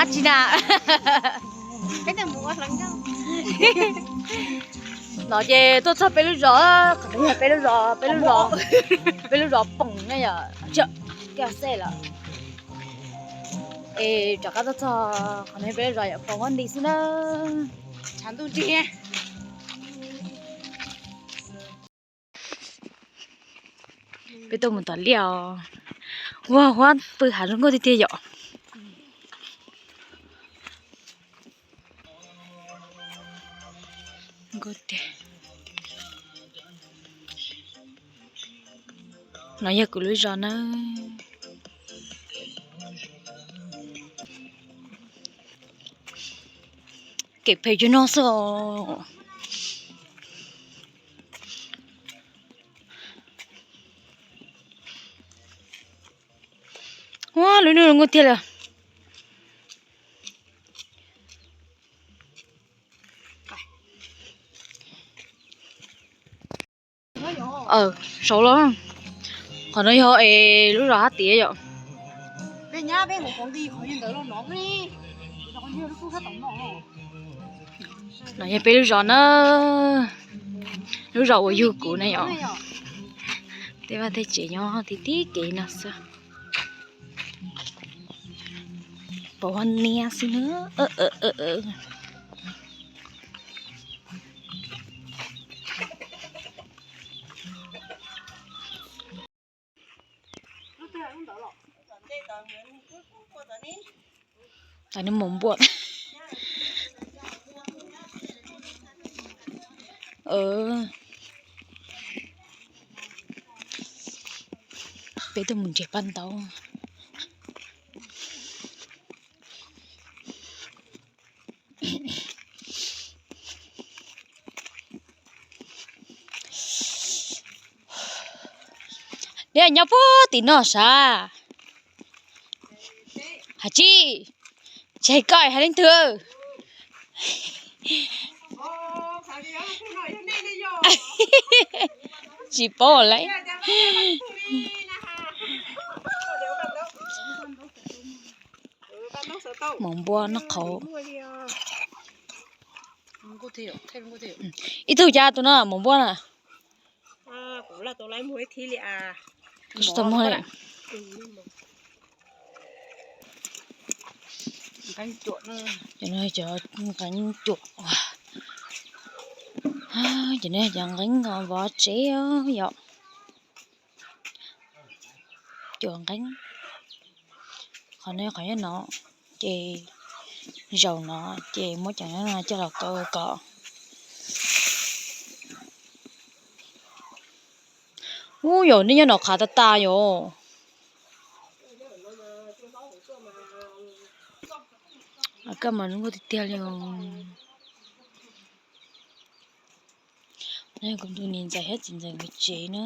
Tsis na. No ces tuaj txog peb lub zos, qhov no yog peb lub zos, peb lub zos, peb lub zos Poom na yom, Kiab Xej lawm. Es rov qab tuaj txog qhov no peb lub zos yom, Poom Huab Nti xwb na. Tshav ntuj nrig. Peb tuaj mus tom liaj os. Ua huab pw hav zoov nkauj tiag tiag yom. Nkauj tiag. No yog kuv lub zos na. Kev phem cuag no xwb os. Ua lub nub nkauj tiag li. Saud los. Qhov no yog es lub zos hab tias yom. No yog peb lub zos na. Lub zos uas yug kuv na yom. Tej vaj tej tsev nyob tib tib kev no xwb. Pom Huab Nti xwb na. Tam no mos npua. Peb tuaj mus nrhiav paj ntaub. Neb nyob puag tim no sav. Hais tsi, tsis hais koj hais leej twg. Tsis paub lawm. Mos npua noj qhauv. Ib tug cas tus no mos npua na. Tsis tau muag li. Cov no cov nqeeb cuam. Cov no cov nqeeb vov tsev yom. Cuam nqeeb. Qhov no qhov nyob no, ces zaum no ces muab cov no coj los kaw kom. Ub, yog nej nyob no qhav tas tas yom. Koj mas zoo nkauj tiag tiag li os. Kuv tus niam ntxawm thiab txiv ntxawm nkawd tsev na.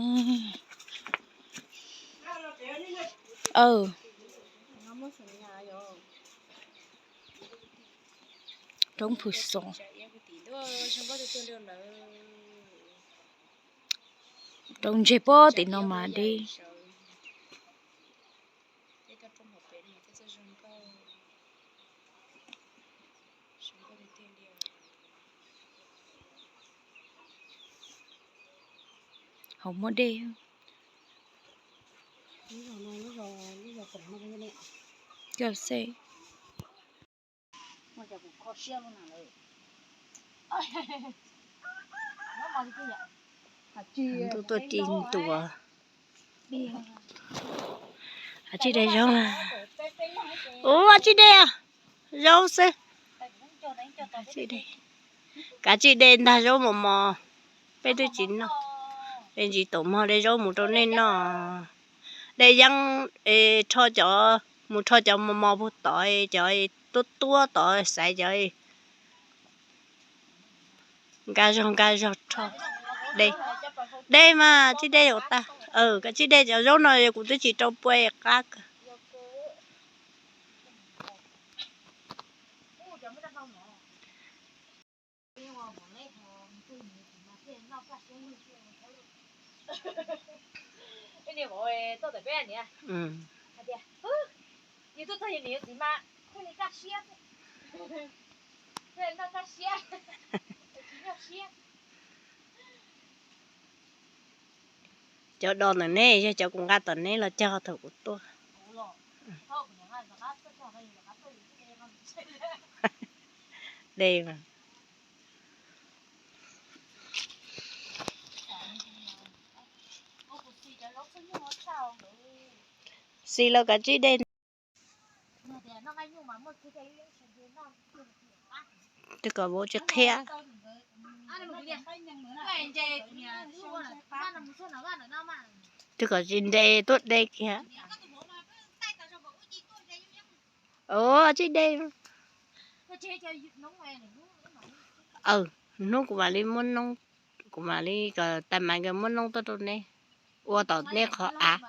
Roob Phwv Xos. Roob ntseg puag tim no mas deb. Hauv muaj dej. Cov xej. Tuaj tuaj ci ntua. Kav tsij de zaub. Ub, kav tsij de zaub xwb. Kav tsij de ntag, zaub mos mos. Peb twb tsis noj. Peb ntsis taum mog de zaub mus rau nej noj. De yeeb, rho cov, mus rho cov mos mos puag tod, cov tuab tuab tod xaiv cov. Nkag zog nkag zog rho. De, de mas tsij de yuav tag. Kav tsij de cov zaub no kuv twb tsis rau pua qab kawg. Cov do ntawm neb yog cov kuv nqa tom neb los cog thaum kuv tuaj. De mas. Xis los kav tsij de. Twb kom vauv tsis qhia. Twb kom tsis nres tuaj de kiag. Ua tsis de. Hnub kuv mam li muab noob, kuv mam li kom tais mas nkawd muab noob tuaj rau neb ua tom neb qhov av.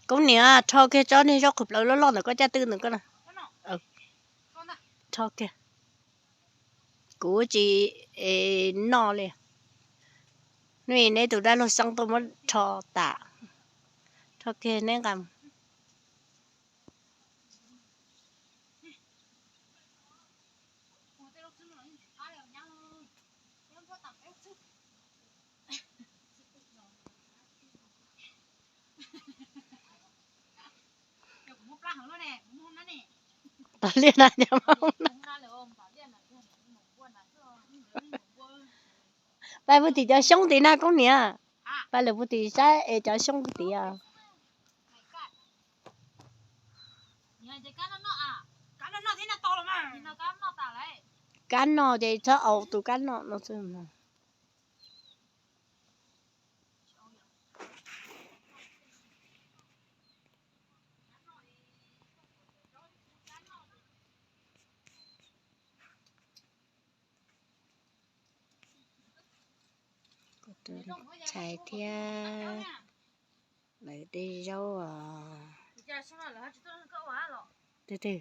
Koob niam, rho kiag tsob niag zaub qhwv plawv loj loj ntawm koj caj twb ntawm koj na. Rho kiag. Kuv tsis noj li. Hnub i neb tus dab laug Xeeb tuaj muab rho tas. Rho kiag neb nqa. Tom liaj na, pab puag tim cov xyoob tid na koob niam. Pab lawv puag tim saib es cov xyoob puag tim. Kab noj ces txhob aus tus kab noj no xwb. Kuv tus ntxhais thiab lawv de zaub os. Twg twg?